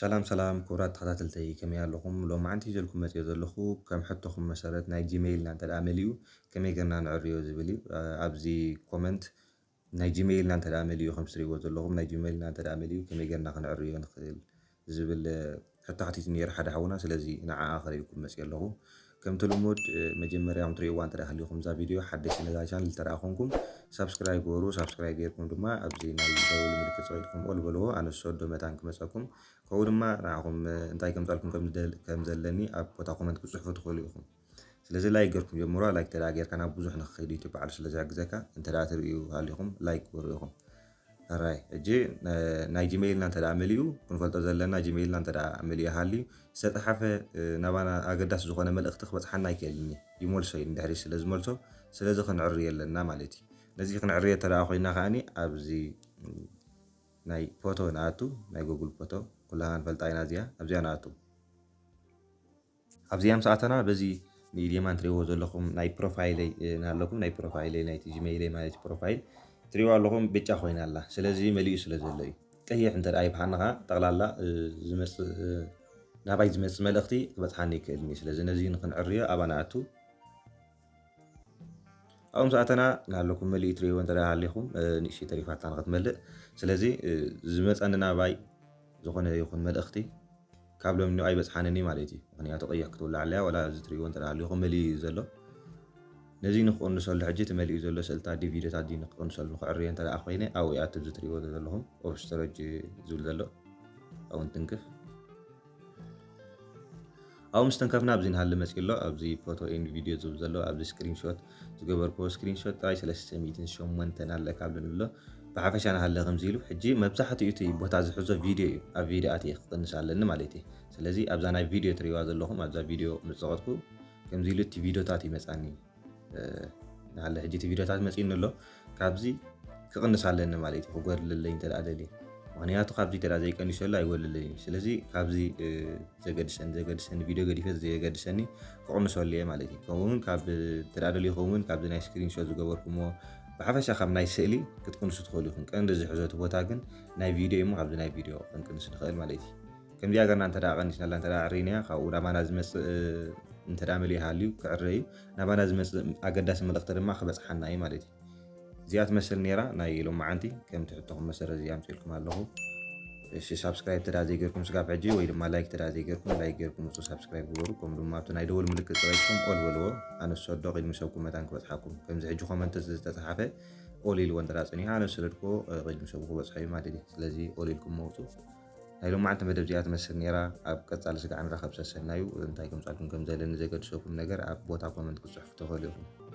ሰላም ሰላም ክቡራት ተኸታተልተይ፣ ከመይ ኣለኹም? ሎማዓንቲ ሒዘልኩም መፅዮ ዘለኹ ከም ሕቶኹም መሰረት ናይ ጂሜይልና እንተ ደኣ መሊኡ ከመይ ጌርና ንዕርዮ ዝብል እዩ። ኣብዚ ኮመንት ናይ ጂሜይልና እንተ ደኣ መሊኡ፣ ከም ትሪእዎ ዘለኹም ናይ ጂሜይልና እንተ ደኣ መሊኡ ከመይ ጌርና ክንዕርዮ ንኽእል ዝብል ሕቶ ሓቲቱ ነይሩ ሓደ ሓውና። ስለዚ ንዓኣ ከርእየኩም መፅየ ኣለኹ። ከምቲ ልሙድ መጀመርያ ክትሪእዋ እንተ ደኣ ሃሊኹም እዛ ቪድዮ ሓደሽቲ ነዛ ቻነል እንተ ደኣ ኮንኩም ሳብስክራይብ ግበሩ። ሳብስክራይብ ጌርኩም ድማ ኣብዚ ናይ ደወል ምልክት ፀቒጥኩም ኦል በልዎ። ኣነ ዝሰዶ መታን ክመፀኩም ከምኡ ድማ ንዓኹም እንታይ ከምፃልኩም ከም ዘለኒ ኣብ ቦታ ኮመንት ክፅሕፉ ትኽእሉ ኢኹም። ስለዚ ላይክ ጌርኩም ጀምሮ። ላይክ ተዳ ጌርካ ናብ ብዙሕ ንክኸይድ ዩቱብ ባዕሉ ስለ ዝሕግዘካ እንተ ደኣ ትርእዩ ሃሊኹም ላይክ ግበሩ ኢኹም። ራይ እጂ ናይ ጂሜይልና እንተ ደኣ መሊኡ ክንፈልጦ ዘለና ጂሜይልና እንተ ደኣ መሊኡ ሃልዩ ዝተፅሓፈ ናባና ኣገዳሲ ዝኾነ መልእኽቲ ክበፅሓና ኣይክእልን እዩ። ይመልሶ እዩ ንድሕሪ ስለ ዝመልሶ ስለዚ ክንዕሪ የለና ማለት እዩ። ነዚ ክንዕሪ እተ ደኣ ኮይና ከዓኒ ኣብዚ ናይ ፎቶ ንኣቱ ናይ ጉግል ፎቶ ኩላና ንፈልጣ ኢና እዚኣ ኣብዚኣ ንኣቱ ኣብዚኣ ምስ ኣተና በዚ ንኢድ የማን ትሪእዎ ዘለኹም ናይ ፕሮፋይለይ ናለኩም ናይ ፕሮፋይለይ ናይቲ ጂሜይለይ ማለት ፕሮፋይል ትሪእዋ ኣለኹም ብጫ ኮይና ኣላ። ስለዚ መሊኡ ስለ ዘሎ እዩ። ቀይሕ እንተ ደኣ ይብሓኒ ከዓ ጠቕላላ ዝመፅእ ናባይ ዝመፅእ መልእኽቲ ክበፅሓኒ ይክእልኒ። ስለዚ ነዚ ንክንዕርዮ ኣባ ንኣቱ ኣብኡ ምስ ኣተና ናለኩም መሊኡ ትሪእዎ እንተ ደኣ ሃሊኹም ንእሽተይ ተሪፋታ ንክትመልእ። ስለዚ ዝመፀኒ ናባይ ዝኾነ ይኹን መልእኽቲ ካብ ሎሚ ንኡ ኣይበፅሓንን እዩ ማለት እዩ። ምክንያቱ ቀይሕ ክትውላዕ ኣለያ ዋላ እዚ ትሪእዎ እንተ ደኣ ሃሊኹም መሊኡ እዩ ዘሎ። ነዚ ንክቕንሰሉ ሕጂ እቲ መሊኡ ዘሎ ስእልታት ድዩ ቪድዮታት ድዩ ንክቕንሰሉ ንክዕርዮ እንተ ደኣ ኮይነ ኣብኡ ይኣቱ እዚ ትሪእዎ ዘለኹም ኦፍ ስቶሬጅ ዝብል ዘሎ ኣብኡ ንትንክፍ። ኣብኡ ምስ ተንከፍና ኣብዚ ንሃሊ መፂኡ ኣሎ። ኣብዚ ፎቶ ኤንድ ቪድዮ ዝብል ዘሎ ኣብዚ ስክሪንሾት ዝገበርክዎ ስክሪንሾት ጥራይ ሰለስተ ሚእትን ሸሞንተን ኣለካ ኣብዚ ኣሎ። ብሓፈሻ ንሃለ ከምዚ ኢሉ ሕጂ መብዛሕትኡ እቲ ቦታ ዝሕዞ ቪድዮ እዩ። ኣብ ቪድዮ ኣትየ ክቕንስ ኣለኒ ማለት እዩ። ስለዚ ኣብዛ ናይ ቪድዮ ትሪእዋ ዘለኹም ኣብዛ ቪድዮ ምስ ፀቐጥኩ ከምዚ ኢሉ እቲ ቪድዮታት ይመፃኒ። ንሃለ ሕጂ እቲ ቪድዮታት መፂኡኒ ኣሎ። ካብዚ ክቕንስ ኣለኒ ማለት እዩ። ክጎድለለይ እንተ ደኣ ደልየ ምክንያቱ ካብዚ እንተ ደኣ ዘይቀኒሰሉ ኣይጎድለለይ እዩ። ስለዚ ካብዚ ዘገድሰኒ ዘገድሰኒ ቪድዮ ገዲፈ ዘየገድሰኒ ክቕንሰሉ እየ ማለት እዩ። ከምኡ እውን ካብ እንተ ደኣ ደልዩ ከምኡ እውን ካብዚ ናይ ስክሪንሾት ዝገበርኩሞ ብሓፈሻ ካብ ናይ ስእሊ ክትቅንሱ ትኽእሉ ኢኹም። ቀንዲ ዝሕዞ እቲ ቦታ ግን ናይ ቪድዮ እዩ እሞ ካብዚ ናይ ቪድዮ ክንቅንስ ንኽእል ማለት እዩ። ከምዚኣ ገርና እንተ ደኣ ቀኒስናላ እንተ ደኣ ኣዕሪናያ ካብኡ ናባና ዝመፅእ እንተ ደኣ መሊኡ ሃልዩ ክዕረ እዩ። ናባና ዝመፅእ ኣገዳሲ መልእኽቲ ድማ ክበፅሓና እዩ ማለት እዩ። እዚኣ ትመስል ነይራ ናይ ሎማዓንቲ ከም ትሕቶኹም መሰረት እዚኣ ኣምፅልኩም ኣለኹ። እሺ ሳብስክራይብ ተዳ ዘይገርኩም ስጋብ ሕጂ ወይ ድማ ላይክ ተዳ ዘይገርኩም ላይክ ገርኩም ውፁ ሳብስክራይብ ግበሩ። ከምኡ ድማ ኣብቲ ናይ ደወል ምልክት ፀቂጥኩም ኦል በልዎ። ኣነ ዝሰዶ ቅድሚ ሰብኩም መታን ክበፅሓኩም ከምዚ ሕጂ ኮመንት ዝተፅሓፈ ኦል ኢልዎ እንተ ፀኒሑ ኣነ ዝሰደድክዎ ቅድሚ ሰቡ ክበፅሖ እዩ ማለት እዩ። ስለዚ ኦል ኢልኩም መውፁ። ናይ ሎማዓንቲ መደብ እዚኣ ትመስል ነይራ። ኣብ ቀፃሊ ስጋዕ ንራኸብ ሰሰናዩ እንታይ ከምፃልኩም ከም ዘለኒ ዘገድሰኩም ነገር ኣብ ቦታ ኮመንት ክፅሕፉ ተኽእሉ ኢኹም።